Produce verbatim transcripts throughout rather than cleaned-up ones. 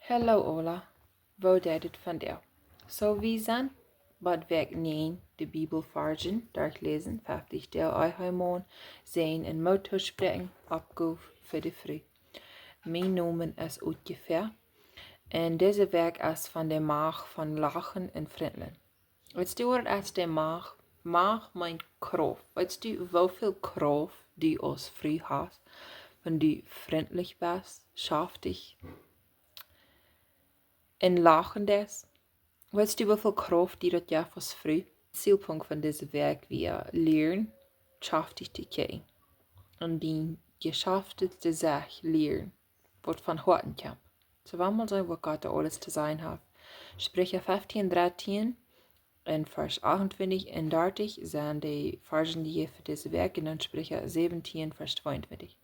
Hallo aula, woo jeit et vondoag? Soo, wie sent bie Wäakj näajen, de Bibelvarzen derchläsen, feftich Doag Ehemaun, Säajen un Moot toospräakjen, Oppgow fa de Fru. Mien Nomen es Utje Fäa. Un dise Wäakj es von de Macht von Lachen un Frintlen. Weetst du, waut es de Macht? Macht meent Krauft. Weetst du, woo väl Krauft du aus Fru hast, wan du frintlich best, schaftich un lachen deist? Weetst du, woo väl Krauft die daut jeft aus Fru? Zielpunkt von dise Wäakj wia lieren, schaftich to kjikjen. Un dien jeschaftete Sach lieren, waut von Hoaten kjemt. Soo, wie wellen seenen, waut Gott doa aules to sajen haft. Spricha feftieen, drettieen un Varsch achtuntwintich un dartich sent de Varzen, dee jie fa dise Wäakj, un dan Spricha säwentieen, Varsch tweeuntwintich.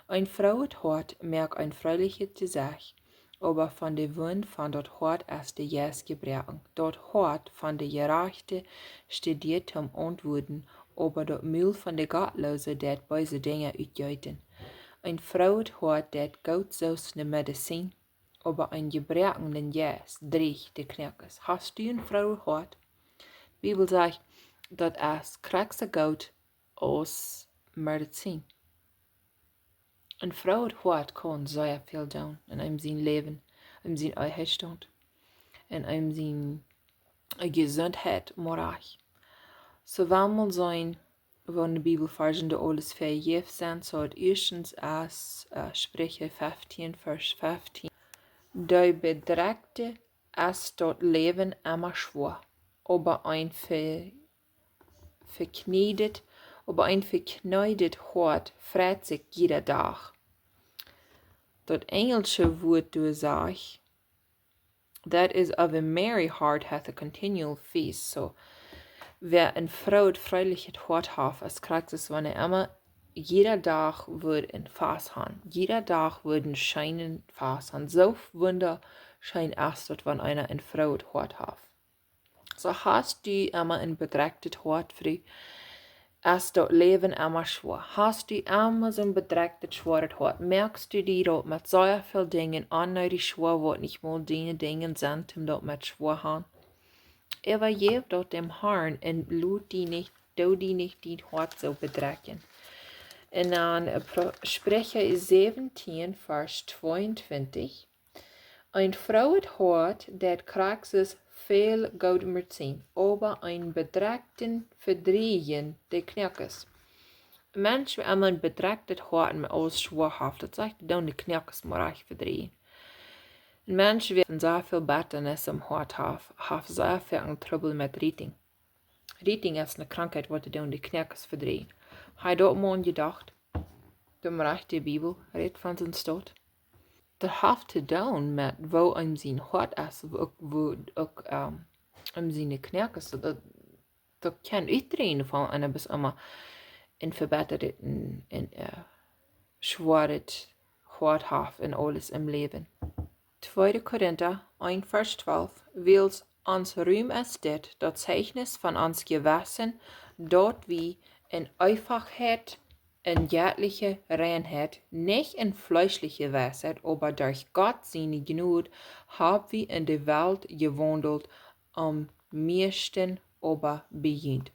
Een frooet Hoat moakt een freelichet Jesecht, oba von de Wund von daut Hoat es de Jeist jebroaken. Daut Hoat von de Jerajchte studieet toom auntwuaden, oba daut Mul von de Gottloose deit beese Dinja utjeeten. Een frooet Hoat deit goot soo aus ne Medizin, oba een jebroakena Jeist drieecht de Knoakes. Hast du een frooet Hoat? De Bibel sajcht, daut es krakjt soo goot aus Medizin. Een frooet Hoat kaun sea väl doonen en eenem sien Läwen, en eenem sien Ehestaunt, en eenem sien, äh, Jesuntheit, morajch. Soo, wie wellen seenen, waut de Bibelvarzen doa aules vejäft sent. Soo, daut ieeschtens es, äh, Spricha feftieen, Varsch feftieen. De Bedrekjte es daut Läwen emma schwoa, oba een ve-, vekjnieedet, oba een vekjnieedet Hoat freit sikj jieda Dach. Daut enjelsche Wuat doa sajcht, "That is of a merry heart hath a continual feast." Soo, wäa een frooet, freelichet Hoat haft, es krakjt soo aus wan hee emma jieda Dach wudd een Fast han. Jieda Dach wudd een scheenen Fast han. Soo wundascheen es daut, wan eena een frooet Hoat haft. Soo, hast du emma een bedrekjtet Hoat, Fru? Es daut Läwen emma schwoa? Hast du emma soon bedrekjtet, schwoaret Hoat? Moakst du die daut met sea väl Dinja onneedich schwoa, waut nich mol diene Dinja sent, om daut met schwoa han? Äwajäw daut däm Harn un lot die nich, doo die nich dien Hoat soo bedrekjen. Un dan, äh, Pro-, Spricha säwentieen, Varsch tweeuntwintich. Een frooet Hoat deit krakjt soo väl goode Medizin, oba een Bedrekjta vedrieejen de Knoakes. Een Mensch, waut emma een bedrekjtet Hoat un aules schwoa haft, daut sajcht, dee doonen de Knoakes morajch vedrieejen. Een Mensch, waut sea väl Bettanis em Hoat haft, haft sea väl Trubbel met Rietinj. Rietinj es ne Krankheit, waut dee doonen de Knoakes vedrieejen. Hab jie daut mol jedocht? De rajchte Bibel rät von soon Stoot. Daut haft to doonen met woo eenem sien Hoat es, uk, woo, uk, ähm, eenem siene Knoakes. Daut, daut kaun utdreien von eena, bat eena een vebettat un, un, äh, schwoaret Hoat haft un aules em Läwen. Tweede Korinta een, Varsch twalf: Wiels ons Ruhm es dit, daut Zeichnis von ons Jewessen, daut wie en Eefachheit un jettliche Reinheit, nich en fleeschliche Weisheit, oba derch Gott siene Jnod hab wie en de Welt jewaundelt, om mieeschten oba bie junt.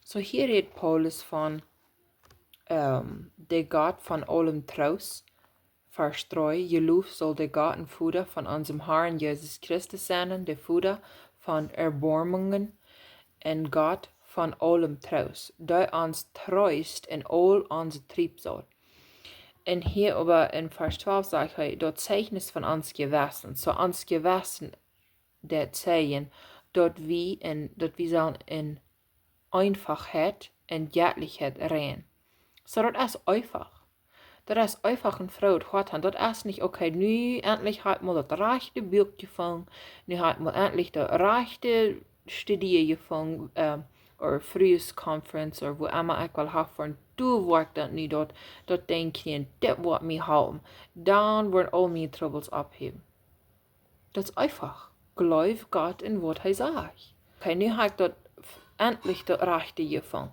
Soo, hia rät Paulus von, ähm, de Gott von aulem Troost, Varsch dree: Jeloft saul de Gott un Voda von onsem Harn Jesus Christus sennen, de Voda von Erboarmungen un Gott von aulem Troost, dee ons treest en aul onse Triebsal. Un hia oba en Varsch twalf sajcht hee, daut Zeichnis von ons Jewessen. Soo ons Jewessen deit sajen, daut wie en, daut wie sellen en Eefachheit un Jettlichkjeit reinen. Soo, daut es eefach. Daut es eefach een frooet Hoat han. Daut es nich, okay, nu entlich hab ekj mol daut rajchte Buak jefungen, nu hab ekj mol entlich daut rajchte Studie jefungen, ähm, or Frues Conference, or wua emma ekj well han, un doa woa ekj daut nu, daut, daut Dinkj kjrieen, dit woat mie halpen. Dan woaren aul miene Trubbels opphewen. Daut es eefach. Jleew Gott en waut hee sajcht. Okay, nu hab ekj daut f-, entlich daut rajchte jefungen.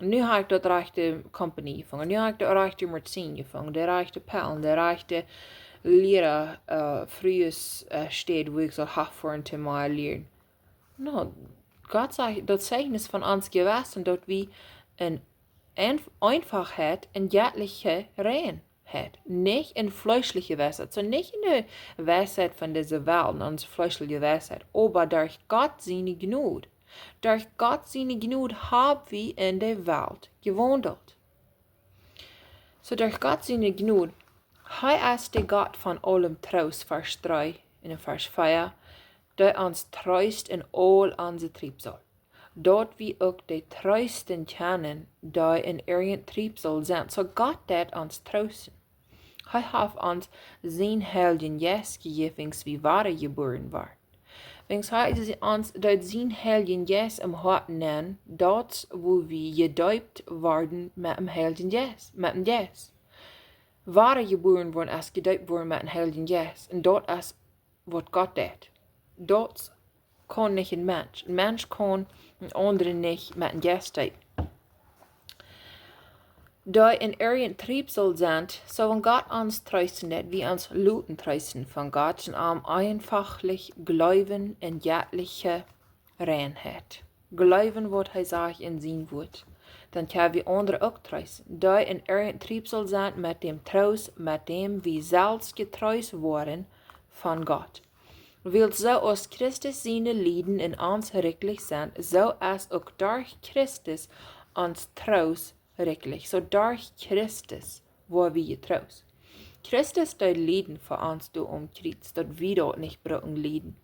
Nu hab ekj daut rajchte Company jefungen. Nu hab ekj daut rajchte Medizin jefungen. De rajchte Pellen, de rajchte, Liera, äh, Frues, äh, Städ, wua ekj saul haft fa een Thema lieren. No, Gott sajcht, daut Zeichnis von ons Jewessen, daut wie en Einf-, Einfachheit un jettliche Reinheit. Nich en fleeschliche Weisheit, soo nich en de Weisheit von dise Welt, en onse fleeschliche Weisheit, oba derch Gott siene Jnod. Derch Gott siene Jnod hab wie en de Welt jewaundelt. Soo derch Gott siene Jnod, hee es de Gott von aulem Troost, Varsch dree un Varsch vea, dee ons treest en aul onse Triebsal. Daut wie uk dee treesten kjennen, dee en irjent Triebsal sent. Soo Gott deit ons treesten. Hee haft ons sienen Heiljen Jeist jejäft, wiels wie wadajebuaren worden. Wiels hee ons deed sienen Heiljen Jeist em Hoat nenn, daut woo wie jedeept worden met däm Heiljen Jeist, met däm Jeist. Wadajebuaren worden es jedeept worden met däm Heiljen Jeist. Un daut es waut Gott deit. Daut kaun nich een Mensch. Een Mensch kaun een aundren nich met däm Jeist deepen. Dee en irjent Triebsal sent, soo wan Gott ons treesten deit, wie ons loten treesten von Gott, en am eenfachlich jleewen en jettliche Reinheit. Jleewen waut hee sajcht en sien Wuat. Dan kjenn wie aundre uk treesten. Dee en irjent Triebsal sent, met däm Troost, met däm wie selfst jetreest woaren von Gott. Wiels soo aus Christus siene Lieden en ons rikjlich sent, soo es uk derch Christus ons Troost rikjlich. Soo derch Christus woa wie jetroost. Christus deed lieden fa ons doa aum Kjriez, daut wie daut nich bruken lieden.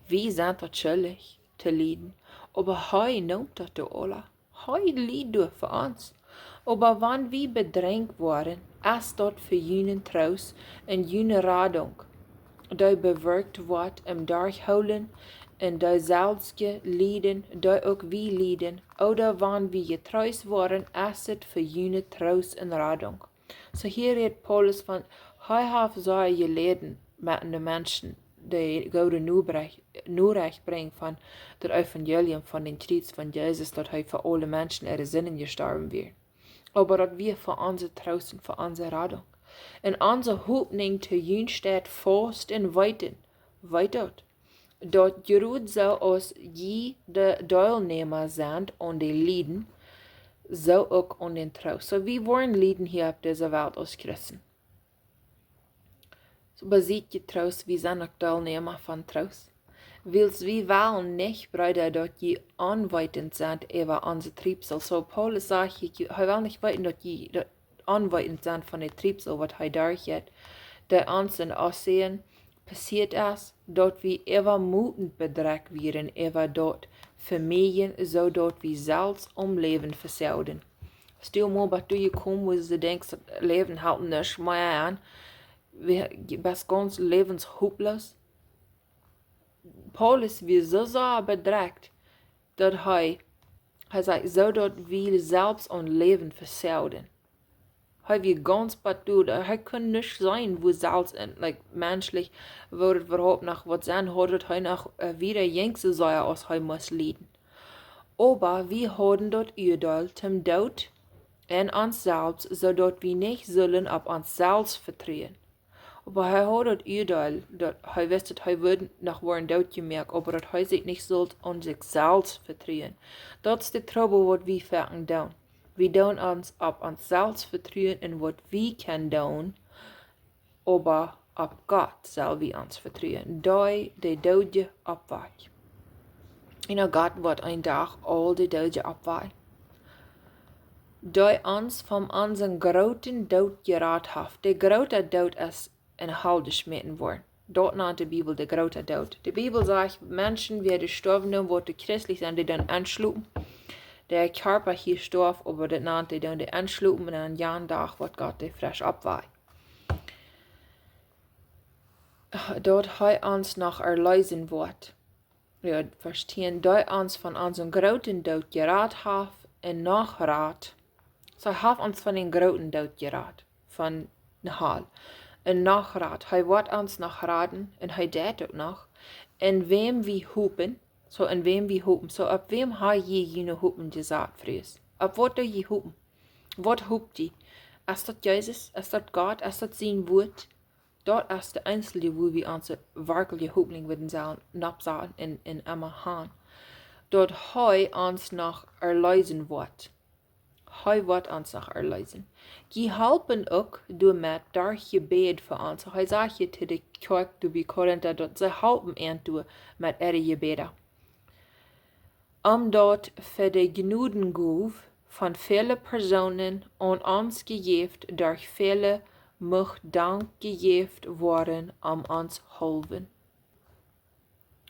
Wie sent daut schuldich to lieden, oba hee nemt daut doa aula. Hee lieed doa fa ons. Oba wan wie bedrenjt woaren, es daut fa junen Troost un june Radunk, dee bewirkjt woat em derchhoolen un dee selfstje Lieden, dee uk wie lieden, ooda wan wie jetreest woaren, es et fa june Troost un Radunk. Soo hia rät Paulus von, hee haft sea jeläden met de Menschen, dee goode Norecht, Norecht brinjen von daut Evangelium von dän Kjriez von Jesus, daut hee fa aule Menschen äare Sinden jestorwen wia. Oba daut wia fa onse Troost un fa onse Radunk. Un onse Hopninj to junt steit faust en weeten, weet daut, daut jrod soo aus jie de Deelnäma sent aun de Lieden, soo uk aun dän Troost. Soo wie woaren lieden hia opp dise Welt aus Christen. Soo, oba siet jetroost, wie sent uk Deelnäma von Troost. Wiels wie wellen nich, Breeda, daut jie onweetend sent äwa onse Triebsal. Soo Paulus sajcht, hee well nich weeten, daut jie daut onweetend sent von de Triebsal, waut hee derchjeit, dee ons en Asien passieet es, daut wie äwamotend bedrekjt wieren äwa daut Vemäajen, soo daut wie selfst om Läwen vesoaden. Stal die mol bat doa jekomen, wua du denkjst, daut Läwen helt nuscht mea aun. Wie, du best gaunz läwenshoploos. Paulus wia soo sea bedrekjt, daut hee, hee säd, soo daut wie selfst om Läwen vesoaden. Hee wia gaunz bat doa, hee kunn nich seenen, woo selfst en, like, menschlich, woo daut äwahaupt noch waut sennen haud, daut hee noch, äh, wieda jinkj soo sea aus hee must lieden. Oba wie hauden daut Uadeel tom Doot en ons selfst, soo daut wie nich sullen opp ons selfst vetruen. Oba hee haud daut Uadeel, daut hee wist, daut hee wudd noch woaren dootjemoakt, oba daut hee sikj nich sull aun sikj selfst vetruen. Daut es de Trubbel, waut wie foaken doonen. Wie doonen ons opp ons selfst vetruen un waut wie kjennen doonen, oba opp Gott sell wie ons vetruen, dee de Doodje oppwakjt. Un Gott woat een Dach aul de Doodje oppwakjen, dee ons von onsen grooten Doot jerat haft. De groota Doot es en Hal jeschmäten worden. Daut nant de Bibel de groota Doot. De Bibel sajcht, Menschen, wäa jestorwen sent, waut christlich sent, dee dan enschlopen. De Kjarpa hia storf, oba daut nant dee dan dee enschlopen un aun jan Dach woat Gott dee fresch oppwakjen. Daut hee ons noch erleesen woat. Jo, Varsch tieen, dee ons von onsen grooten Doot jerat haft un noch rat. Soo haft ons von dän grooten Doot jerat, von de Hal. Un noch rat. Hee woat ons noch raden un hee deit uk noch. En wäm wie hopen, soo en wäm wie hopen. Soo opp wäm ha jie june Hopen jesat, Frues? Opp waut doo jie hopen? Waut hopt jie? Es daut Jesus? Es daut Gott? Es daut sien Wuat? Daut es de eensje, wua wie onse werkjliche Hopninj wudden sellen nopp saten un, un emma han. Daut hee ons noch erleesen woat. Hee woat ons noch erleesen. Jie halpen uk doamet derch Jebäd fa ons. Hee sajcht hia to de Kjoakj doa bie Korinta, daut see halpen an doa met äare Jebäda. Om daut fa de Jnodengoow von väle Persoonen aun ons jejäft, derch väle mucht Dank jejäft woaren om ons haulwen.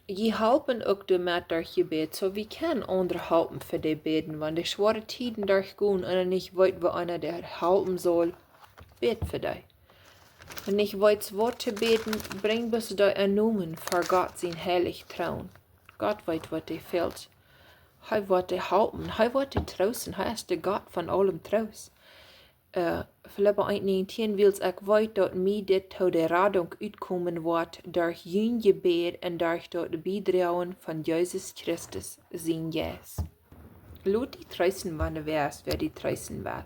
Jie halpen uk doamet derch Jebäd, soo wie kjennen aundre halpen fa dee bäden, wan dee schwoare Tieden derchgonen un nich weet, wua eena dee halpen saul, bät fa dee. Wan nich weetst waut to bäden, brinj bloos dee en Nomen ver Gott sien heiljen Troon. Gott weet, waut dee fält. Hee woat dee halpen, hee woat dee troosten, hee es de Gott von aulem Troost. Äh, Filippa eent näajentieen, wiels ekj weet, daut mie dit to de Radunk utkomen woat derch jun Jebäd un derch daut Biedroagen von Jesus Christus sien Jeist. Lot die troosten, wan du weetst, wäa die troosten well.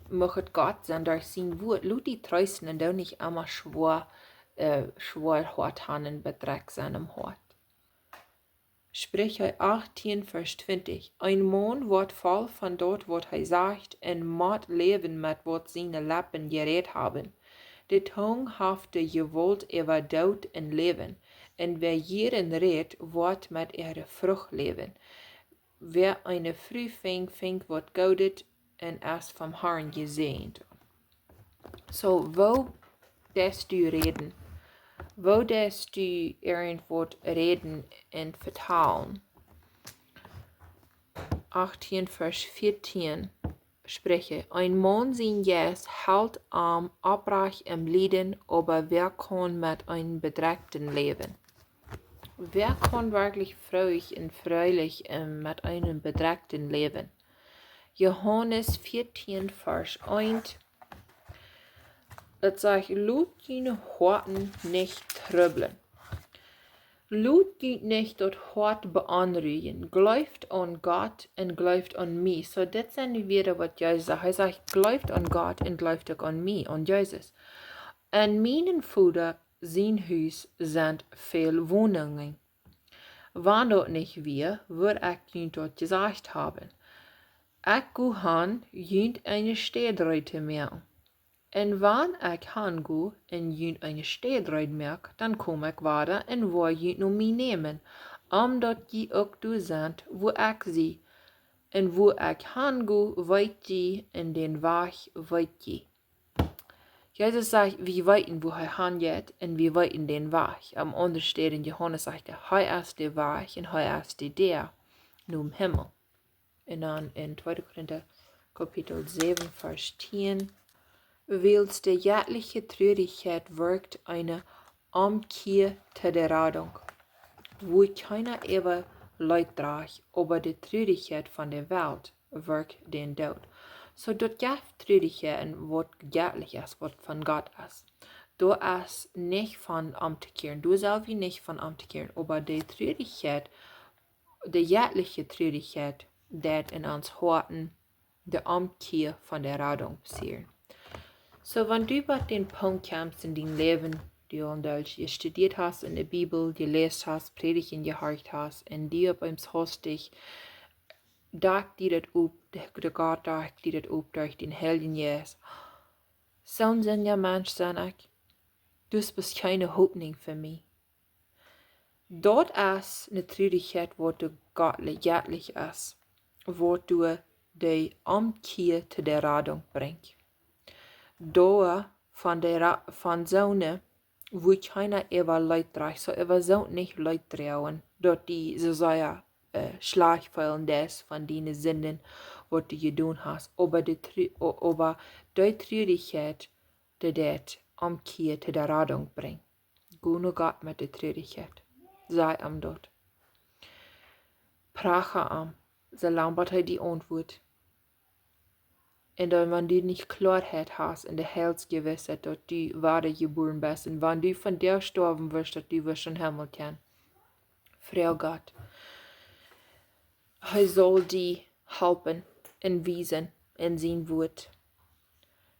Mucht Gott sennen derch sien Wuat. Lot die troosten un doo nich emma schwoa, äh, schwoa Hoat han un bedrekjt sennen em Hoat. Spricha achtieen, Varsch twintich. Een Maun woat voll von daut, waut hee sajcht, un mott läwen met waut siene Leppen jerät haben. De Tung haft de Jewault äwa Doot un Läwen, un wäa jieren rät, woat met äare Frucht läwen. Wäa eene Fru finjt, finjt waut Goodet un es vom Harn jesäajent. Soo, woo deist du räden? Woo deist du irjentwaut räden un vetalen? Achtieen, Varsch vieetieen, Spricha. Een Maun sien Jeist helt am oprajcht em Lieden, oba wäa kaun met eenem Bedrekjten läwen? Wäa kaun werkjlich froolich un freilich, äh, met eenem Bedrekjten läwen? Johanes vieetieen, Varsch eent. Daut sajcht: Lot june Hoaten nich trubblen. Lot junt nich daut Hoat beonrujen. Jleeft aun Gott un jleeft aun mie. Soo, dit sent de Wieed, waut Jesus sajcht. Hee sajcht: Jleeft aun Gott un jleeft uk aun mie, aun Jesus. En mienen Voda sien Hus sent väl Woninjen. Wan daut nich wia, wudd ekj junt daut jesajcht haben. Ekj go han, junt eene Städ reed to moaken. Un wan ekj han go un junt eene Städ reed moak, dan kom ekj wada un woa junt no mie nämen, om daut jie uk doa sent, wua ekj sie. Un wua ekj han go, weet jie, un dän Wajch weet jie. Jesus sajcht, wie weeten, wua hee han jeit, un wie weeten dän Wajch. Aum aundren Städ en Johanes sajcht hee, hee es de Wajch un hee es de Däa nom Himmel. Un dan en tweede Korinta Kapitel säwen, Varsch tieen. Wiels de jettliche Trurichkjeit wirkjt eene Omkjia to de Radunk, wua kjeena äwa Leet drajcht, oba de Trurichkjeit von de Welt wirkjt dän Doot. Soo daut jeft Trurichkjeit un waut jettlich es, waut von Gott es. Doa es nich von omtokjieren, doa sell wie nich von omtokjieren, oba de Trurichkjeit, de jettliche Trurichkjeit, deit en ons Hoaten de Omkjia von de Radunk passieren. Soo, wan du bie dän Punkt kjemst en dien Läwen, du aul een Deel jestudieet hast en de Bibel, jeläst hast, Prädichten jehorcht hast, un du opp eemol hastich, dakjt die daut opp, de, de Gott dakjt die daut opp derch dän Heiljen Jeist. Soon sinja Mensch sie ekj. Doa es bloos kjeene Hopninj fa mie. Daut es eene Trurichkjeit, waut doa gottlich, jettlich es, waut doa de Omkjia to de Radunk brinjt. Doa von de Ra-, von soone, wua kjeena äwa Leet drajcht, soo äwa soo nich Leet droagen, daut die soo sea, äh, schlajcht feelen deist von diene Sinden, waut du jedonen hast. Oba de Tru-, o-, oba de Trurichkjeit, dee deit Omkjia to de Radunk brinjen. Go no Gott met de Trurichkjeit. Saj am daut. Pracha am, soo lang bat hee die auntwuat. Un dan, wan du nich Kloaheit hast en de Heilsjewissheit, daut du wadajebuaren best, un wan du vondoag stoawen wurscht, daut du wurscht em Himmel komen, froag Gott. Hee saul die halpen un wiesen en sien Wuat,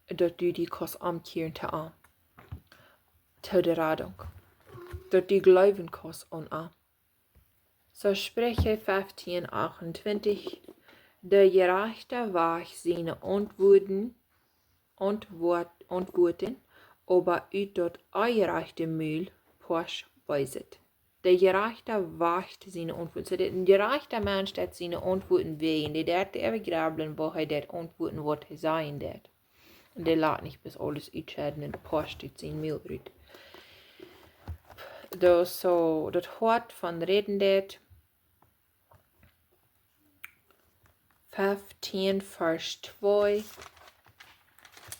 daut du die kaust omkjieren to am. to de Radunk, daut du jleewen kaust aun am. Soo Spricha feftieen achtuntwintich: De Jerajchta wajcht siene Auntwuaten, Auntwuat-, Auntwuaten, oba ut daut onjerajchte Mul poascht Beeset. De Jerajchta wajcht siene Auntwuaten. Soo, de, een jerajchta Mensch deit siene Auntwuaten wäajen, dee deit äwa jrebblen, woo hee deit auntwuaten, waut hee sajen deit. Un dee lat nich bloos aules utscheiden un poascht ut sien Mul rut. Daut soo, daut Hoat von räden deit. Feftieen, Varsch twee.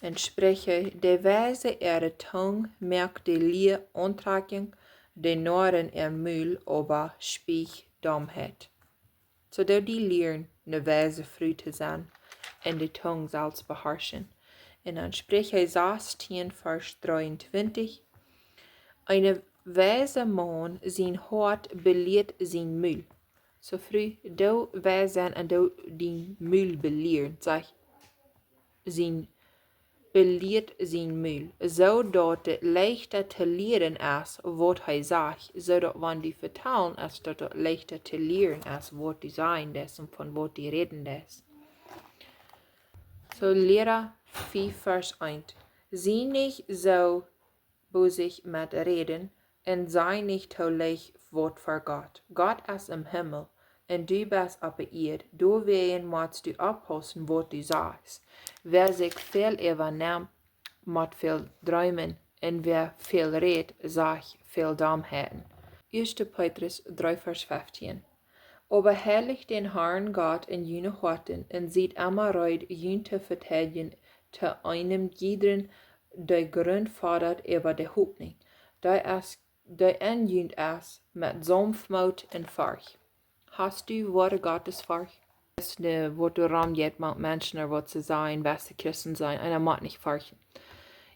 En Spricha: De Weise äare Tung moakt de Lia Auntrakjunk, de Noaren äa Mul oba spieejt Dommheit. Soo doo die lieren, ne weise Fru to sennen un de Tung selfst beharschen. Un dan Spricha sastien, Varsch dreeuntwintich: Een weisa Maun sien Hoat belieet sien Mul. Soo Fru, doo weis sennen un doo dien Mul belieren, sajcht, sien, belieet sien Mul, soo daut et leichta to lieren es, waut hee sajcht, soo daut wan du vetalen es, daut et leichta to lieren es, waut du sajen deist un von waut du räden deist. Soo Liera fief, Varsch eent: Sie nich soo bosich met räden, un saj nich too leicht waut ver Gott. Gott es em Himmel, un du best oppe Ieed. Doawäajen motst du oppaussen, waut du sajchst. Wäa sikj väl äwanemt, mott väl dreemen, un wäa väl rät, sajcht väl Dommheiten. Ieeschte Petrus dree, Varsch feftieen: Oba heilicht dän Harn Gott en june Hoaten, un siet emma reed, junt to veteidjen to eenem jiedren, dee Grunt fodat äwa de Hopninj, dee es, dee en junt es, met Saunftmoot un Forcht. Hast du woare Gottesforcht? Es ne, waut du rom jeit met Menschen, ooda waut see sajen, best Christen sent, eena mott nich forchten.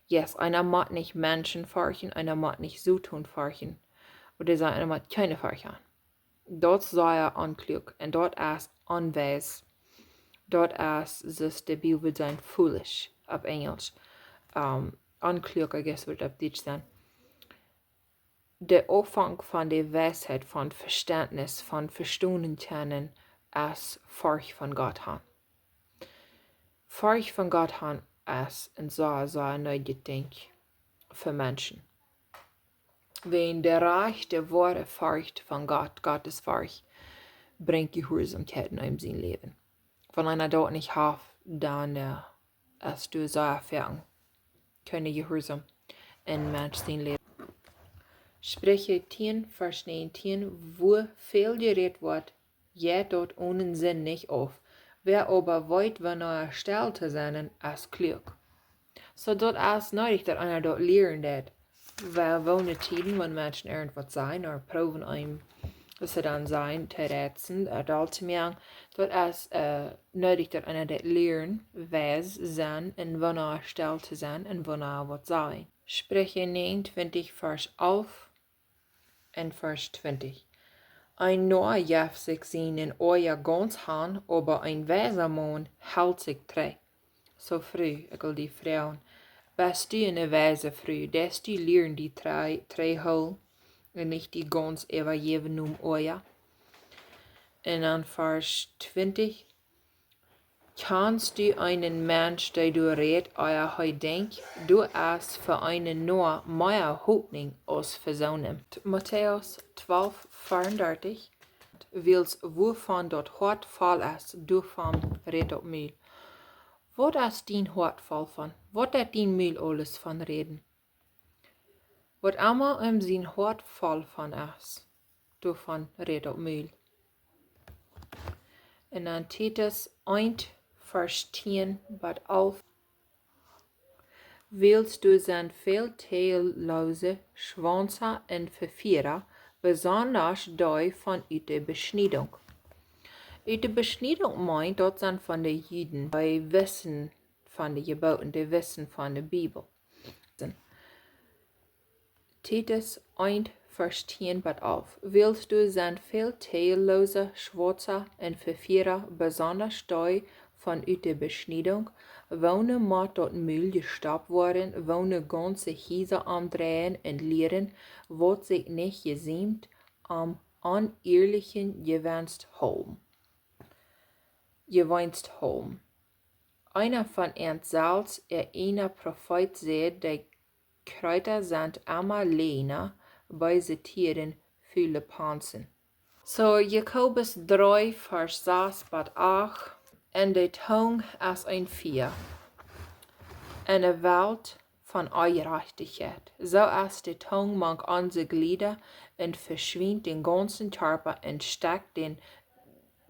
Yes, eena mott nich Menschen forchten, eena mott nich Soton forchten. Ooda see, eena mott kjeene Forcht han. Daut es sea onkluak un daut es onweis. Daut es, soo aus de Bibel sajcht, foolish opp Enjelsch. Um, onkluak, I guess, wudd opp Dietsch sennen. De Aunfank von de Weisheit, von Vestentnis, von vestonen kjennen, es Forcht von Gott han. Forcht von Gott han es een sea, sea needjet Dinkj fa Menschen. Wan de rajchte, woare Forcht von Gott, Gottesforcht, brinjt Jehuarsaumkjeit en eenem sien Läwen. Wan eena daut nich haft, dan, äh, es doa sea foaken kjeene Jehuarsaum en Mensch sien Läwen. Spricha tieen, Varsch näajentieen: Wua väl jerät woat, jeit daut onen Senn nich auf. Wäa oba weet, wanea stell to sennen, es kluak. Soo daut es needich, daut eena daut lieren deit. Wan, woone Tieden, wan Menschen irjentwaut sajen ooda proowen eenem, waut see dan sajen, to reizen, äh, doll to moaken, daut es, äh, needich, daut eena daut lieren, weis sennen, un wanea stell to sennen, un wanea waut sajen. Spricha näajenuntwintich, Varsch alf un Varsch twintich. Een Noa jeft sikj sienen Oaja gaunz han, oba een weisa Maun helt sikj trigj. Soo Fru, ekj well die froagen: Best du eene weise Fru? Deist du lieren die trigj, trigjhoolen un nich die gaunz äwajäwen nom Oaja? Un dan Varsch twintich: Kjanst du eenen Mensch, dee doa rät, ea hee denkjt? Doa es fa eenen Noa mea Hopninj aus fa soonem. Matäus twalf, veerendartich: Wiels wuavon daut Hoat voll es, doavon rät daut Mul. Waut es dien Hoat voll von? Waut deit dien Mul aules von räden? Waut emma em sien Hoat voll von es, doavon rät daut Mul. Un dan Titus eent, Varsch tieen bat alf: Wiels doa sent väl tieeloose Schwaunza un Vefiera, besonda dee von ut de Beschniedunk. Ut de Beschniedunk meent, daut sent von de Juden, dee wisten von de Jeboten, dee wisten von de Bibel. Titus eent, Varsch tieen bat alf: Wiels doa sent väl tieeloose Schwaunza un Vefiera, besonda dee von ut de Beschniedunk, woone mott daut Mul jestoppt woaren, woone gaunze Hiesa aundreien un lieren, waut sikj nich jesiemt om onierlichen Jewenst hoolen. Jewenst hoolen. Eena von an selfst, äa eena Profeet, säd, de Kjreeta sent emma Läajna, beese Tieren, fule Ponsen. So, Jakobus dree, Varsch sas bat acht. Un de Tung es een Fia, un ne Welt von Onjerajchtichkjeit. Soo es de Tung mank onse Jlieda un veschwinjt dän gaunzen Kjarpa un stekjt dän,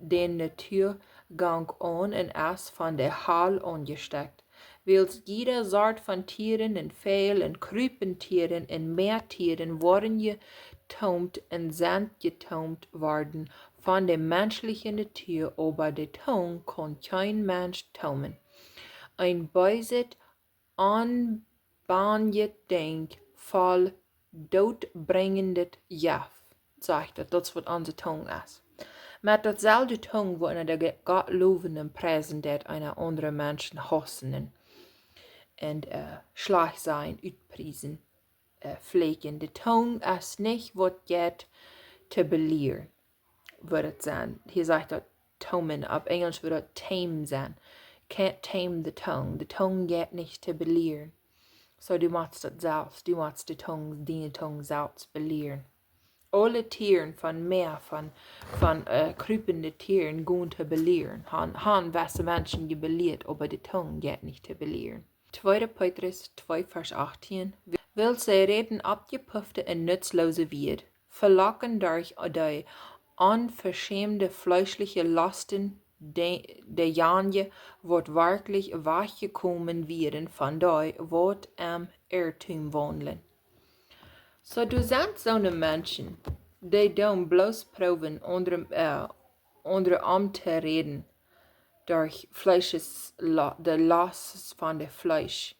dän Natuagank aun un es von de Hal aunjestekjt. Wiels jieda Sort von Tieren un Väajel un Krupentieren un Meatieren woaren jetoomt un sent jetoomt worden von de menschliche Natua, oba de Tung kaun kjeen Mensch toomen. Een beeset, onbanjet Dinkj voll dootbrinjendet Jeft, sajcht daut, daut es waut onse Tung es. Met daut selwje Tung, woo eena de Ge-, Gott lowen un priesen deit, eena aundre Menschen hausen un, äh, schlajcht sajen, utpriesen, äh, fläakjen. De Tung es nich waut jeit to belieren, wudd et sennen. Hia sajcht daut tomen, opp Enjelsch wudd daut tame sennen. Can't tame the tongue. De Tung jeit nich to belieren. So, du motst daut selfst, du motst de Tung, diene Tung selfst belieren. Aule Tieren von Mea, von, von, äh, krupende Tieren, gonen to belieren. Han, han wesse Menschen jelieet, oba de Tung jeit nich to belieren. Tweede Petrus twee, Varsch achtieen. Wiels see räden oppjepuffte un nutzlose Wieed, velocken derch de onveschämde fleeschliche Losten de, dejanje, waut werkjlich wajchjekomen wieren von dee, waut em Irrtum waundlen. So, du sent soone Menschen, dee doonen bloos proowen, aundre, äh, aundre auntoräden, derch Fleesches, lo-, de Losten von de Fleesch.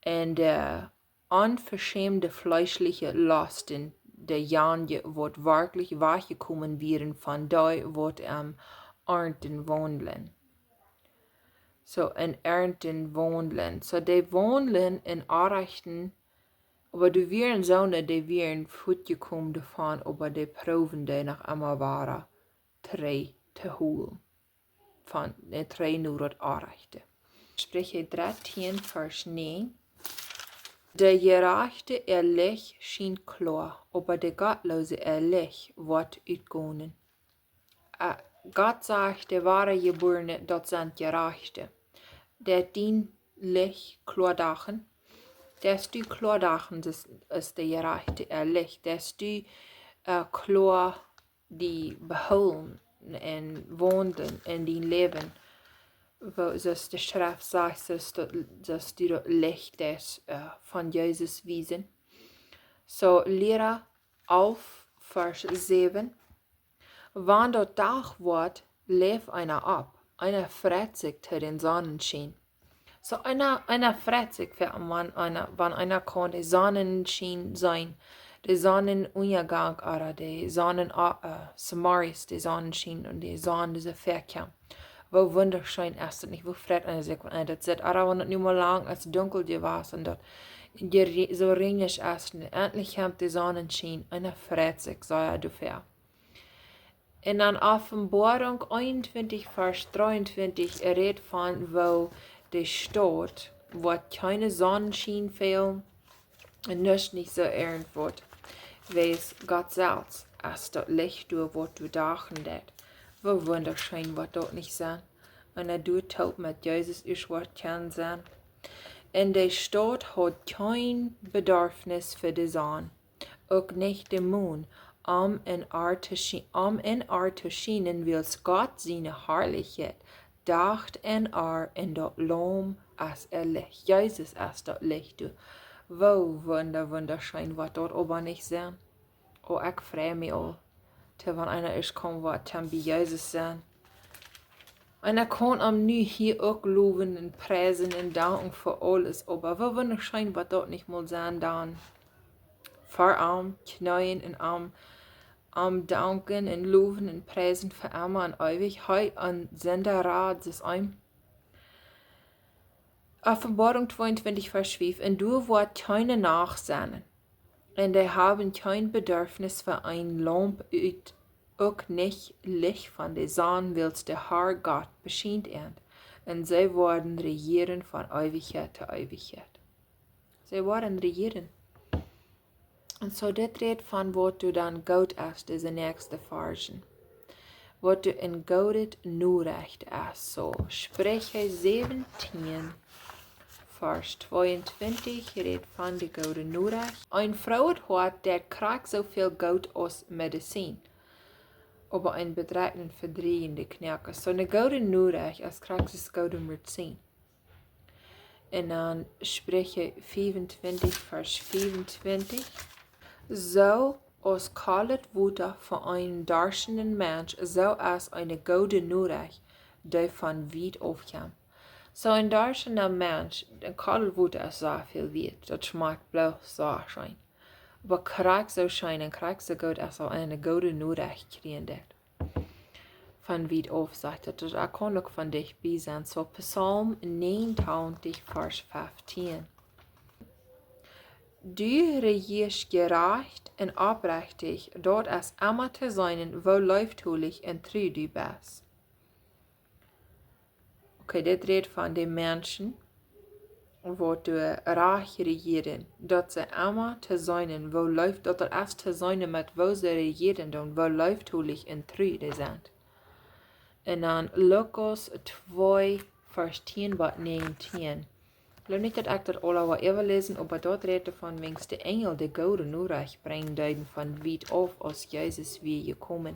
Un de onveschämde fleeschliche Losten, dejanje, waut werkjlich wajchjekomen wieren von dee, waut em Irrtum waundlen. So, em Irrtum waundlen. So, dee waundlen em Onrajchten, oba doa wieren soone, dee wieren fuatjekomen doavon, oba dee proowen dee noch emma wada trigj to holen. Von, äh, trigj no daut Onrajchte. Spricha dartieen, Varsch näajen. De Jerajchte äa Licht schient kloa, oba de Gottloose äa Licht woat utgonen. Äh, Gott sajcht, de woare Jebuarne, daut sent Jerajchte. Daut dien Licht kloa dachen, daut du kloa dachen, es, es de Jerajchte äa Licht, daut du, äh, kloa die behoolen un waundlen en dien Läwen, woo, soo aus de Schreft sajcht, soo aus daut, soo aus du daut Licht es, äh, von Jesus wiesen. So, Liera alf, Varsch säwen. Wan daut Dach woat, läft eena opp, eena freit sikj to dän Sonnenschien. So eena, eena freit sikj fa, wan eena, wan eena kaun de Sonnenschien seenen, de Sonnenunjagank, ooda de Sonnen-, äh, Samaris, de Sonnenschien un de Sonn, dee väakjemt. Woo wundascheen es daut nich? Woo freit eena sikj, wan eena daut sitt? Ooda wan et nu mol lang es dunkel jewast un daut je-, soo rinjich es, un endlich kjemt de Sonnenschien, eena freit sikj sea doafäa. Un dan Openboarunk eenuntwintich, Varsch dreeuntwintich, rät von, woo de Staut, woat kjeene Sonnenschien fälen, un nuscht nich soo irjentwaut, wiels Gott selfst es daut Licht doa, waut doa dachen deit. Woo wundascheen woat daut nich sennen, wan eena doa toop met Jesus es, woat kjennen sennen. Un de Staut haft kjeen Bedarfnis fa de Sonn, uk nich de Mon, om en ar to schie-, om en ar to schienen, wiels Gott siene Harlichkjeit dacht en ar, un daut Laum es äa Licht. Jesus es daut Licht, du. Woo wunda-, wundascheen woat daut oba nich sennen. Oh, ekj frei mie aul, to wan eena es komen woat, to bie Jesus sennen. Eena kaun am nu hia uk lowen un priesen un danken fa aules, oba woo wundascheen woat daut nich mol sennen, dan ver am kjneeen un am, am danken un lowen un priesen fa emma un eewich. Hee een Sinda rat, es een. Openboarunk tweeuntwintich, Varsch fief: Un doa woat kjeene Nacht sennen, un dee haben kjeen Bedarfnis fa eene Laump un uk nich Licht von de Sonn, wiels de Herr Gott beschient an, un see woaren rejieren von Eewichkjeit to Eewichkjeit. See woaren rejieren. Un soo, dit rät von waut du dan goot es, dise näakjste Varschen. Waut du een goodet Norecht es. Soo, Spricha säwentieen, Varsch tweeuntwintich, rät von de goode Norecht. Een frooet Hoat deit krakjt soo väl goot aus Medizin, oba een bedrekjtet Hoat vedrieecht de Knoakes. Soo, eene goode Norecht es krakjt soo goot aus Medizin. Un dan Spricha fiefuntwintich, Varsch fiefuntwintich. Soo aus kolet Wota fa eenen darstenden Mensch, soo es eene goode Norecht, dee von wiet aufkjemt. Soo een darstenda Mensch, een kolet Wota es soo väl wieet, daut schmakjt bloos soo scheen. Oba krakjt soo scheen un krakjt soo goot aus aul eene goode Norecht kjrieen deit. Von wiet auf, sajcht et, daut kaun uk von dicht bie sennen. Soo Psalm negenentwintig, Varsch feftieen. Du rejieescht jerajcht un oprechtich, daut es emma to seenen, woo leeftolich un tru du best. Okay, dit rät von de Menschen, waut doa rajcht rejieren, daut see emma to seenen, woo leef, daut et es to seenen met woo see rejieren doonen, woo leeftolich un tru dee sent. Un dan Lukas twee, Varsch tieen bat näajentieen. Ekj jleew nich, daut ekj daut aula woa äwaläsen, oba daut rät doavon, wiels de Enjel de goode Norecht brinjen deeden von wiet auf, aus Jesus wia jekomen,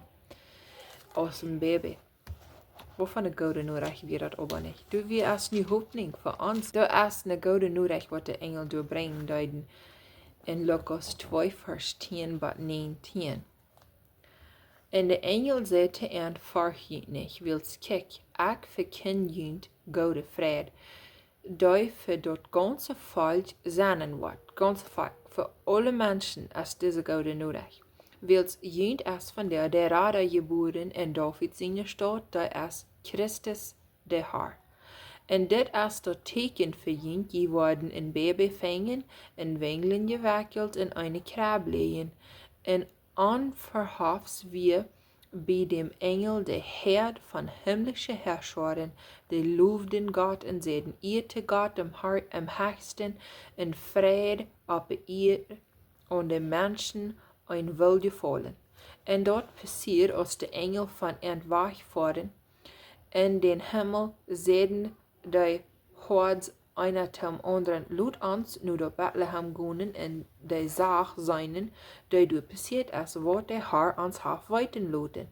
aus een Baby. Waut fa eene goode Norecht wia daut oba nich. Doa wia es nu Hopninj fa ons. Doa es eene goode Norecht, waut de Enjel doa brinjen deeden en Lukas twee, Varsch tieen bat näajentieen. Un de Enjel säd to an: Fercht junt nich, wiels kjikj, ekj vekjinj junt goode Freid, dee fa daut gaunze Volkj sennen woat. Gaunze Volkj, fa aule Menschen es dise goode Norecht. Wiels junt es vondoag de Rada jebuaren en David siene Staut, dee es Christus de Herr. Un dit es daut Teakjen fa junt: Jie woaren een Baby finjen, en Winjlen jewekjelt, en eene Kjrebb läajen. Un onverhofs wia bie däm Enjel de Häad von himmlische Häarschoaren, dee lowden Gott un säden: Ea to Gott em Har-, em Hechsten, un Fräd opp de Ieed, un de Menschen een Woljefaulen. Un daut passieed, aus de Enjel von an wajchfoaren en dän Himmel, säden de Hoads eena tom aundren: Lot ons no Betlehem gonen un de Sach seenen, dee doa passieet es, waut de Herr ons haft weeten loten.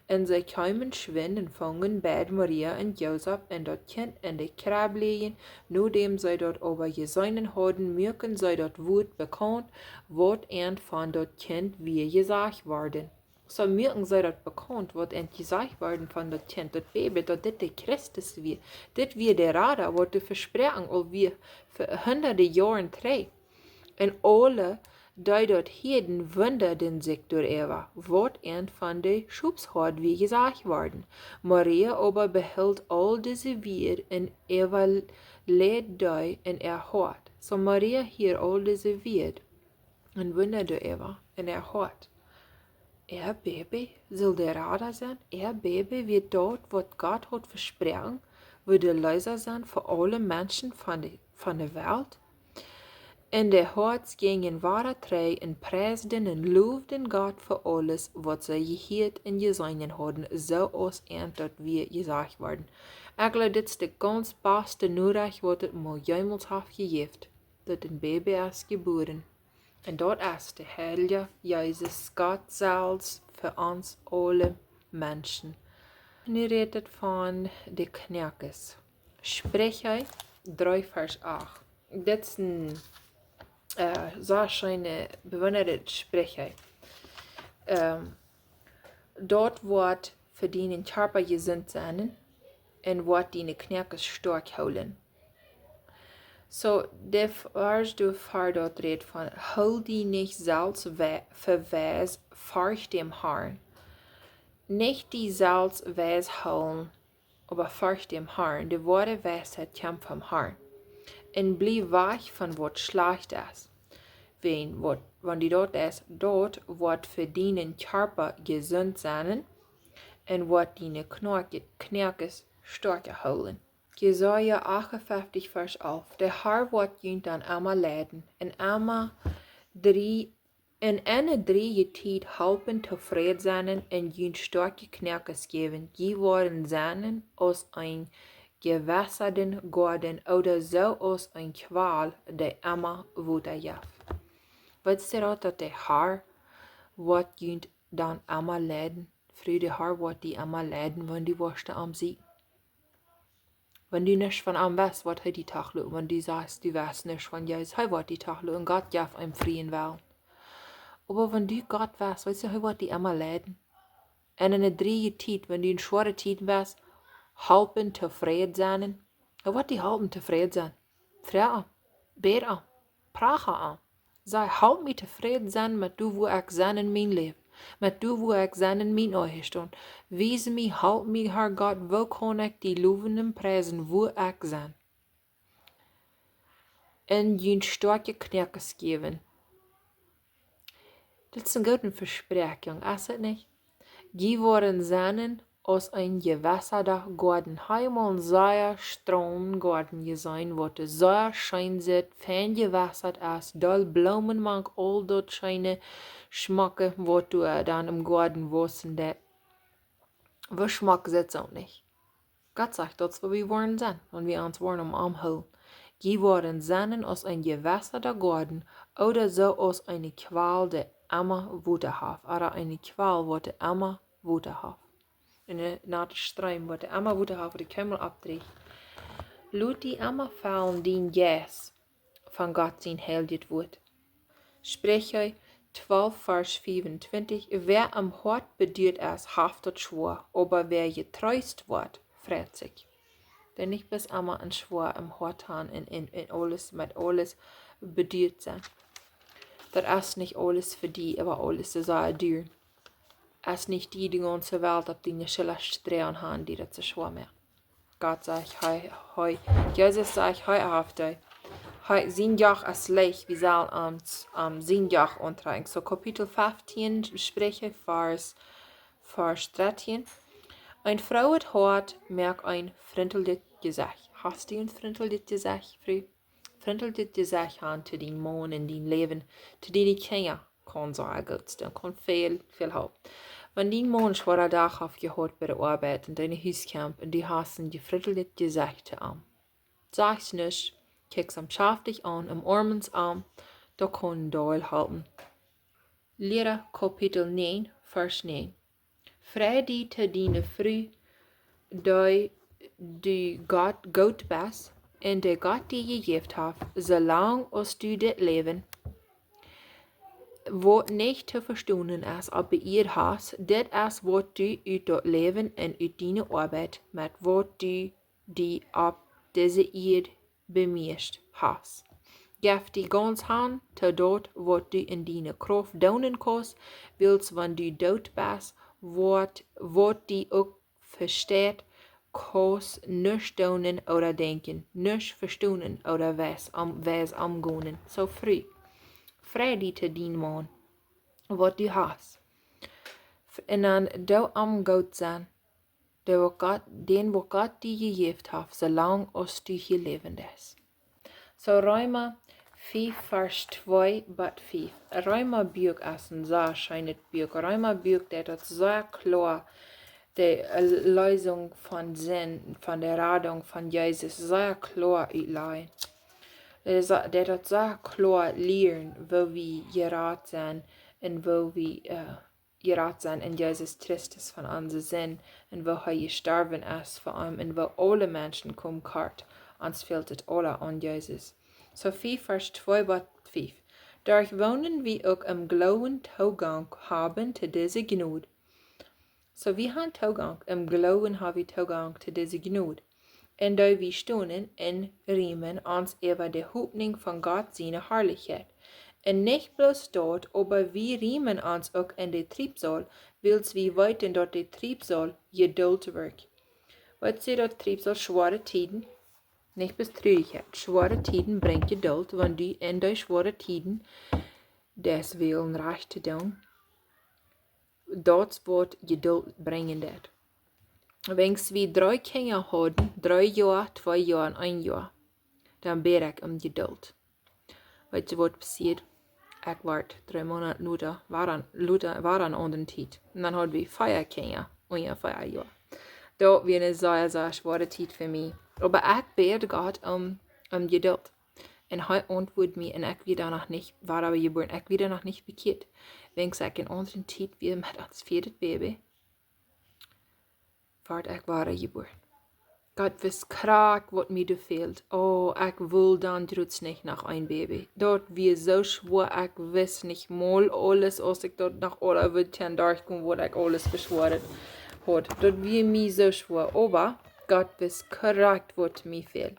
Un see kjeemen schwind un fungen beid, Maria un Josef, un daut Kjint en de Kjrebb läajen. Nodäm see daut oba jeseenen hauden, muaken see daut Wuat bekaunt, waut an von daut Kjint wia jesajcht worden. Soo muaken see daut bekaunt, waut an jesajcht worden von daut Kjint, daut Baby, daut dit de Christus wia. Dit wia de Rada, waut doa vesproaken aul wia fa hundade Joaren trigj. Un aule, dee daut hieeden, wundaden sikj doaräwa, waut an von de Schopshoad wia jesajcht worden. Maria oba behilt aul dise Wieed un äwaleid dee en äa Hoat. Soo Maria hieed aul dise Wieed un wundad doaräwa en äa Hoat. Äa Baby sull de Rada sennen? Äa Baby wia daut, waut Gott haud vesproaken, wudd de Leesa sennen fa aule Menschen von de, von de Welt? Un de Hoads jinjen wada trigj un priesden un lowden Gott fa aules, waut see jehieet un jeseenen hauden, soo aus an daut wia jesajcht worden. Ekj jleew, dit es de gaunz baste Norecht, waut et mau jemols haft jejäft, daut een Baby es jebuaren. Un daut es de Herr Jesus, Gott selfst, fa ons aule Menschen. Nu rät et von de Knoakes. Spricha dree, Varsch acht. Dit es een, äh, soo scheene, bewundrende Spricha. Ähm, daut woat fa dienen Kjarpa jesunt sennen un woat diene Knoakes stoakj hoolen. So, de Varsch doa ver daut rät von: "Hool die nich selfst we-, fa weis, forcht däm Harn." Nich die selfst weis hoolen, oba forcht däm Harn. De woare Weisheit kjemt vom Harn. Un bliew wajch von waut schlajcht es. Wan waut, wan die daut es, daut woat fa dienen Kjarpa jesunt sennen un woat diene Knoake-, Knoakes stoakja hoolen. Jesaja achtunfeftich, Varsch alf: "De Har woat junt dan emma leiden, un emma drie, un enne drieje Tiet halpen tofräd sennen un junt stoakje Knoakes jäwen. Jie woaren sennen aus een jewassaden Goaden ooda soo aus een Kwal, dee emma Wota jeft." Weetst du daut, daut de Har woat junt dan emma leiden? Fru, de Har woat die emma leiden, wan du woascht aum sieekjen. Wan du nuscht von am weetst, woat hee die toch loten, wan du sajchst, du weetst nuscht von Jesus, hee woat die toch loten, Gott jeft eenem frieen Wellen. Oba wan du Gott weetst, weetst du, hee woat die emma leiden. Un enne drieje Tiet, wan du en schwoare Tieden weetst, halpen tofräd sennen, hee woat die halpen tofräd sennen. Froag am, bäd am, pracha am. Saj: "Halp mie tofräd sennen met doa, wua ekj sie en mien Läwen, met doa, wua ekj sie en mien Ehestaunt. Wies mie, halp mie, Har Gott, woo kaun ekj die lowen un priesen, wua ekj sie?" Un junt stoakje Knoakes jäwen. Daut es eene goode Vespräakjunk, es daut nich? Jie woaren sennen aus een jewassada Goaden. Hab emol een sea straum Goaden jeseenen, waut doa sea scheen sitt, fein jewassat es, doll Bloomen mank aul daut scheene, schmocke, waut doa dan em Goaden wausen deit. Woo schmock sitt daut nich? Gott sajcht, daut es woo wie woaren sennen, wan wie ons woaren aum Harn hoolen. Jie woaren sennen aus een jewassada Goaden, ooda soo aus eene Kwal, dee emma Wota haft, ooda eene Kwal, waut emma Wota haft. Een nata Stroom, waut emma Wota haft, waut kjeenmol oppdrieecht. Lot die emma faulen dien Jeist von Gott sien heiljet Wuat. Spricha twalf, Varsch fiefuntwintich: "Wäa em Hoat beduat es, haft daut schwoa, oba wäa jetreest woat, freit sikj." Dee nich bloos emma een schwoa em Hoat han un, un, un aules, met aules beduat sennen. Daut es nich aules fa die, oba aules es sea dua. Es nich die de gaunze Welt opp diene Schulla droagen han, dee daut soo schwoa moakt. Gott sajcht, hee, hee, Jesus sajcht, hee haft die. Hee, sien Joch es leicht, wie sellen ons, ähm, sien Joch auntrakjen. So Kapitel feftieen, Spricha, Varsch, Varsch dartieen. Een froojet Hoat moakt een frintlijet Jesecht. Hast du een frintlijet Jesecht, Fru? Frintlijet Jesecht han to dien Maun en dien Läwen, to diene Kjinja, kaun sea goot sennen, kaun väl, väl halpen. Wan dien Maun een schwoaren Dach haft jehaut bie de Oabeit un dan no Hus kjemt un du hast een frintlijet Jesecht to am. Sajchst nuscht, kjikjst am schaftich aun, omoarmst am, daut kaun doll halpen. Liera Kapitel näajen, Varsch näajen. Frei die to diene Fru, dee du Gott goot best, un dee Gott die jejäft haft, soo lang aus du dit Läwen, waut nich to vestonen es, opp de Ieed hast. Dit es waut du ut daut Läwen un ut diene Oabeit, met waut du die opp dise Ieed bemieescht hast. Jeff die gaunz han to daut, waut du en diene Krauft doonen kaust, wiels wan du doot best, woat, waut die uk vesteit, kaust nuscht doonen ooda denkjen, nuscht vestonen ooda weis om, weis omgonen. So Fru, frei die to dien Maun, waut du hast. F-, un dan doo am goot sennen, dee waut Gott, dän waut Gott die jejäft haft, soo lang aus du hia läwen deist. So Reema fief, Varsch twee bat fief. Reema Buak es een sea scheenet Buak. Reema Buak, daut es sea kloa, de, äh, Leesunk von Sind, von de Radunk von Jesus, sea kloa utlajen. Daut es, daut es sea kloa lieren, woo wie jerat sent un woo wie, äh, jerat sent en Jesus Christus von onse Sind un woo hee jestorwen es fa am un woo aule Menschen komen kort, ons fält et aula aun Jesus. So fief, Varsch twee bat fief. Derch woonen wie uk em Gloowen Toogank haben to dise Jnod. So wie han Toogank, em Gloowen ha wie Toogank to dise Jnod. en dee wie stonen, en riemen ons äwa de Hopninj von Gott siene Harlichkjeit. Un nich bloos daut, oba wie riemen ons uk en de Triebsal, wiels wie weeten, daut de Triebsal Jedult wirkjt. Weetst du, daut Triebsal, schwoare Tieden, nich bloos Trurichkjeit, schwoare Tieden brinjt Jedult, wan du en dee schwoare Tieden daut wellen rajchte doonen, daut woat Jedult brinjen, daut. Wan wie dree Kjinja hauden, dree Joa, twee Joa un een Joa, dan bäd ekj om Jedult. Weetst du, waut passieed? Ekj wort dree Moonat lota, wia dan, lota, wia dan aun de Tiet. Un dan haud wie vea Kjinja, unjefäa vea Joa. Daut wia eene sea, sea schwoare Tiet fa mie. Oba ekj bäd Gott om, om Jedult. Un hee auntwuad mie un ekj wia dan noch nich, wia oba jebuaren, ekj wia dan noch nich bekjieet. Wan ekj en aundre Tiet wia met ons vieedet Baby, wort ekj wada jebuaren. Gott wist krakjt, waut mie doa fäld. Oh, ekj wull dan jrods nich noch een Baby. Daut wia soo schwoa, ekj wist nich mol aules, aus ekj daut noch aula wudd kjennen derchgonen, waut ekj aules beschwoaren haud. Daut wia mie soo schwoa. Oba Gott wist krakjt, waut mie fäld.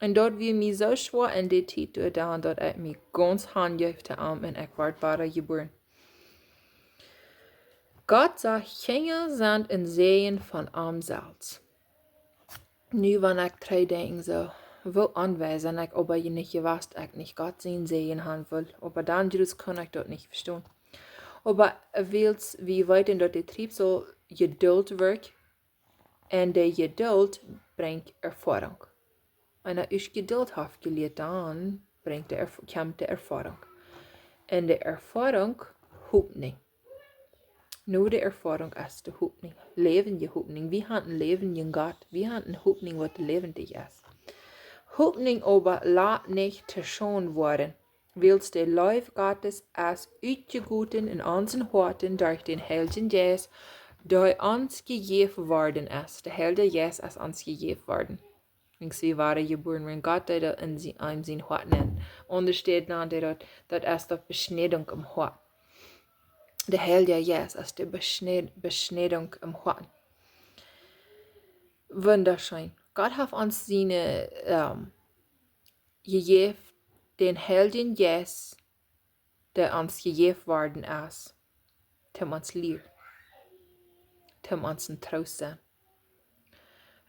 Un daut wia mie soo schwoa en dee Tiet doa dan, daut ekj mie gaunz hanjeef to am un ekj wort wada jebuaren. Gott sajcht, Kjinja sent een Säajen von am selfst. Nu, wan ekj trigj denkj, soo, woo onwies ekj, oba je nich jewast, ekj nich Gott sien Säajen han wull. Oba dan jrods kunn ekj daut nich vestonen. Oba wiels wie weeten, daut de Triebsal Jedult wirkjt, un de Jedult brinjt Erfoarunk. Wan eena ieescht Jedult haft jelieet, dan brinjt de Erf-, kjemt de Erfoarunk. Un de Erfoarunk Hopninj. No de Erfoarunk es de Hopninj. Läwendje Hopninj. Wie han een läwendjen Gott. Wie han eene Hopninj, waut läwendich es. Hopninj oba lat nich to Schaund woaren, wiels de Leew Gottes es utjegoten en onse Hoaten derch dän Heiljen Jeist, dee ons jejäft worden es. De Heilje Jeist es ons jejäft worden. Wan wie wada jebuaren, wan Gott deed daut en sie-, en sien Hoat nenn. Aundasch steit dan, daut, daut es daut Beschniedunk em Hoat. De Heilje Jeist es de Beschnied-, Beschniedunk em Hoat. Wundascheen. Gott haft ons siene, ähm, jejäft, dän Heiljen Jeist, dee ons jejäft worden es, toom ons lieren, toom ons een Troost sennen.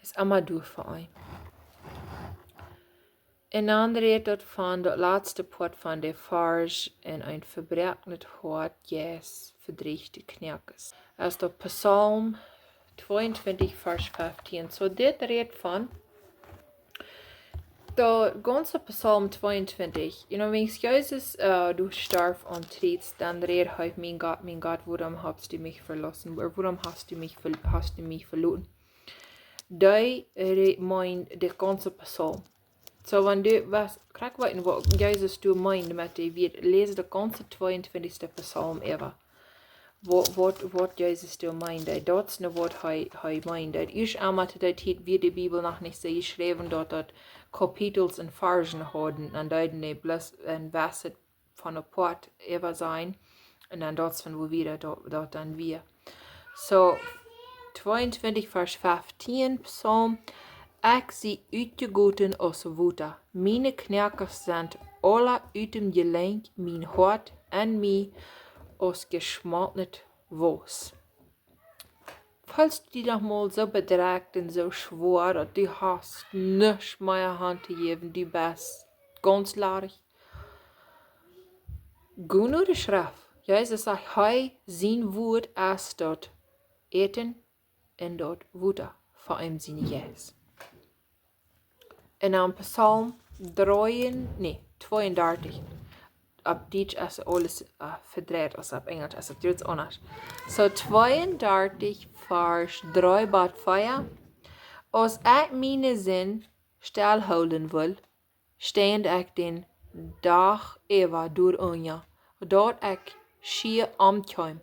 Es emma doa fa ons. Un dan rät daut von daut latste Poat von de Varsch: En een vebroaknet Hoat, Jeist, vedrieecht de Knoakes. Es daut Psalm tweeuntwintich, Varsch fieftieen. Soo, dit rät von de gaunze Psalm tweeuntwintich. You know, wan Jesus, äh, doa storf aum Kjriez, dan rät hee: Mien Gott, mien Gott, wuarom hast du mie velaten? Ooda wuarom hast du mie ver-, hast du mie veloten? Dee rät, meent de gaunze Psalm. Soo, wan du west krakjt weeten, waut Jesus doa meent, met dee, wie läsen de gaunze tweeuntwintichste Psalm äwa. Waut, waut, waut Jesus doa meent, daut es nu waut hee, hee meent. Ieescht emol to dee Tiet wia de Bibel noch nich soo jeschräwen, daut daut Kapitels un Varschen hauden, un deeden dee bloos een Varsch von een Poat äwa sennen, un dan daut von woo wiet daut, daut dan wia. Soo, tweeuntwintich, Varsch fieftieen, Psalm: Ekj sie utjegoten aus Wota. Miene Knoakes sent aula utem Jelenkj, mien Hoat en mie aus jeschmoltnet Wauss. Feelst du die noch mol soo bedrekjt un soo schwoa, daut du hast nuscht mea han to jäwen, du best gaunz ladich? Go no de Schreft. Jesus sajcht, hee, sien Wuat es daut Äten un daut Wota fa eenem sienen Jeist. Un dan Psalm dree, nä, tweeundartich. Opp Dietsch es aules, äh, vedreit, aus opp Enjelsch es et gaunz aundasch. Soo, tweeundartich, Varsch dree bat vea. Aus ekj miene Sind stell hoolen wull, stund ekj dän Dach äwa doarunja, daut ekj schia omkjeem.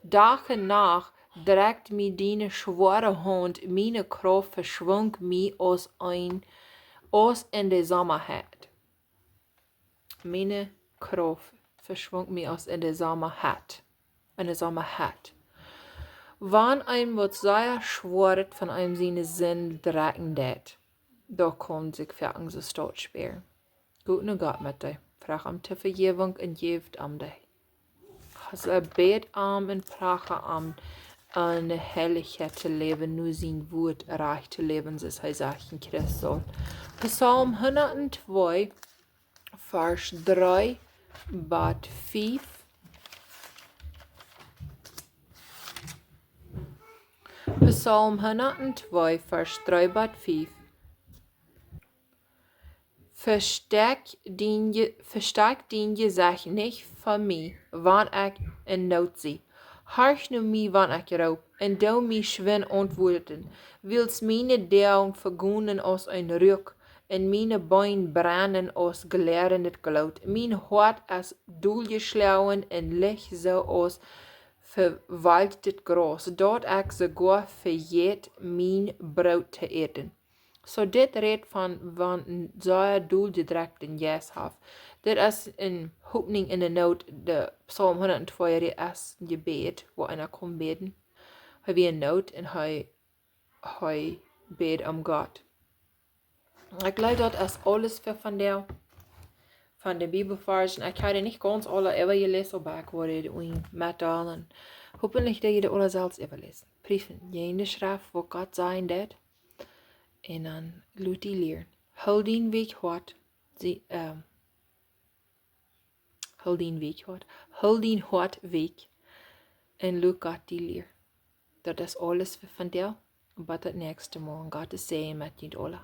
Dach un Nacht drekjt mie diene schwoare Haunt, miene Krauft veschwunk mie aus een, aus en de Sommaheit. Miene Krauft veschwunk mie aus en de Sommaheit. En de Sommaheit. Wan eenem waut sea schwoa es von eenem siene Sind drekjen deit, Doa kaun sikj fa onse Staut spären. Go no Gott met dee. Froag om Vejäwunk un jeff am dee. Aulsoo bäd am un prach am, en Heilichkjeit to läwen, no sien Wuat rajcht to läwen, soo aus hee sajcht en Christ saul. Psalm hundat twee, Varsch dree bat fief. Psalm hundat twee, Varsch dree bat fief. Vestekj dien Je-, vestekj dien Jesecht nich von mie, wan ekj en Noot sie. Horch no mie, wan ekj roop, un doo mie schwind auntwuaden. Wiels miene Doag vegonen aus een Ruak, un miene Been brennen aus glärendet Gloot. Mien Hoat es doljeschloagen un licht soo aus vewalkjtet Graus, daut ekj soogoa vejät mien Broot to äten. Soo, dit rät von, wan een sea doljedrekjten Jeist haft. Dit es ne Hopninj en de Noot, de Psalm hundat twee es een Jebäd, wua eena kaun bäden. Hee wia en Noot un hee, hee bäd om Gott. Ekj jleew, daut es aules fa vondoag. Von de Bibelvarsch. Ekj hab dee nich gaunz aule äwajeläst, oba ekj woa dee uk metdeelen. Hopentlich daut jie dee aule selfst äwaläsen. Priefen. Jie en de Schreft, waut Gott sajen deed. Un dan lot die lieren. Hool dien Wajch hoat. Sie, ähm, hool dien Wajch hoat. Hool dien Hoat wajch. Un lot Gott die lieren. Daut es aules fa vondoag. Bat daut näakjste Mol. Gottes Säajen met junt aula.